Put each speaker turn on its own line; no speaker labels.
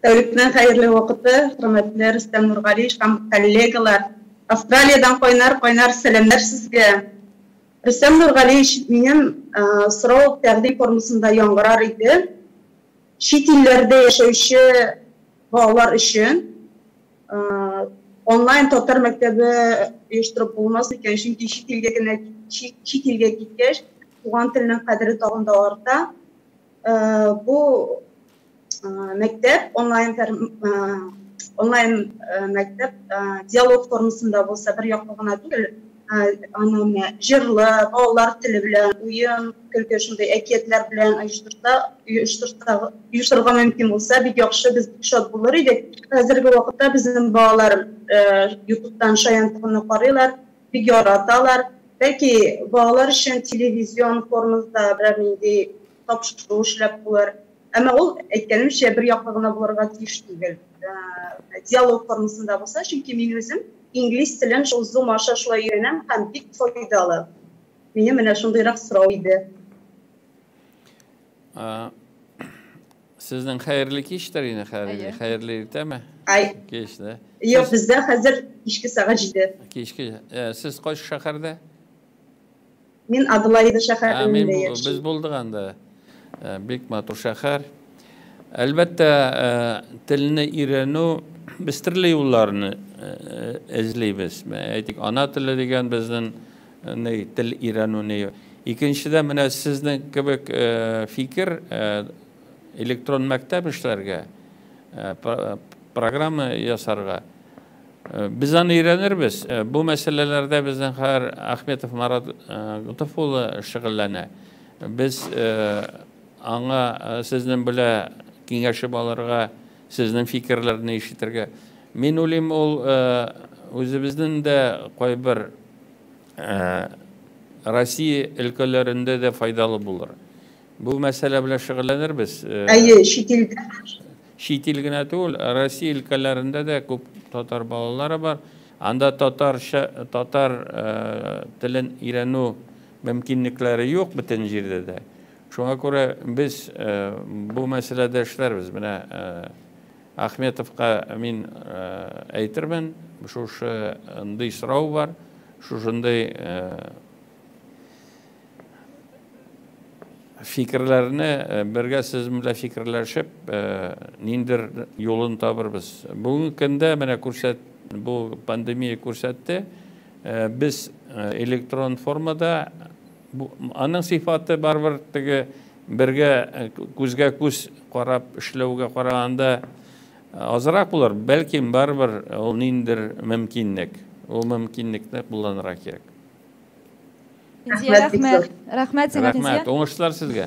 Тәүлекнең хәерле вакыты, хөрмәтле Рөстәм Нургалиевич һәм коллегалар. Австралиядән кайнар-кайнар сәламнәр сезгә. Рөстәм Нургалиевич, минем сорау тәкъдим формасында яңгырар иде. Чит илләрдә яшәүче балалар өчен онлайн татар мәктәбе оештырып булмас микән? Чөнки чит илгә генә чит илгә киткәч, туган телнең кадере тагын да арта. Бу мәктәп онлайн онлайн мәктәп диалог формасында булса, бер яклы гына түгел, аны менә җырлы, балалар теле белән, уен, көлке шундый әкиятләр белән оештырса, оештырса, оештырырга мөмкин булса, бик яхшы, без бик шат булыр идек. Хәзерге вакытта безнең балалар Ютубтан Шаян ТВны карыйлар, бик яраталар. Бәлки, балалар өчен телевизион формада берәр нинди тапшыру эшләп булыр. Әмма ул, әйткәнемчә, бер яклы гына булырга тиеш түгел. Диалог формасында булса, чөнки мин үзем инглиз телен шул Zoom аша шулай өйрәнәм һәм бик файдалы. Минем менә шундыйрак сорау иде.
Сезнең хәерле кичтер инде, хәерле, хәерле иртәме?
Ай.
Кич, да.
Юк, бездә хәзер кичке сәгать 7.
Кичке. Сез кайсы шәһәрдә?
Мин Аделаида шәһәрендә яшим.
Без булдык анда. Бик матур шәһәр. Әлбәттә, телне өйрәнү без төрле юлларны эзлибез. Әйтик, ана теле дигән безнең тел өйрәнү ни. Икенчедән, менә сезнең кебек фикер электрон мәктәп эшләргә, программа ясарга. Без аны өйрәнербез. Бу мәсьәләләрдә безнең хәзер Ахметов Марат Готов улы шөгыльләнә. Без аңа сезнең белән киңәшеп алырга, сезнең фикерләрне ишетергә. Мин уйлыйм, ул үзебезнең дә кайбер Россия өлкәләрендә дә файдалы булыр. Бу мәсьәлә белән шөгыльләнербез.
Әйе, чит илдә.
Чит ил генә түгел, Россия өлкәләрендә дә күп татар балалары бар. Анда татарча, татар телен өйрәнү мөмкинлекләре юк бөтен җирдә дә. Шуңа күрә без бу мәсьәләдә эшләрбез. Менә Ахметовка мин әйтермен, шушындый сорау бар, шушындый фикерләрне бергә сезнең белән фикерләшеп, ниндер юлын табырбыз. Бүгенге көндә менә күрсәт, бу пандемия күрсәтте, без электрон формада, аның сыйфаты барыбер теге бергә күзгә күз карап эшләүгә караганда азрак булыр, бәлки барыбер ул ниндер мөмкинлек. Ул мөмкинлекне кулланырга кирәк.
Рәхмәт, рәхмәт сиңа,
Рәхмәт, уңышлар сезгә.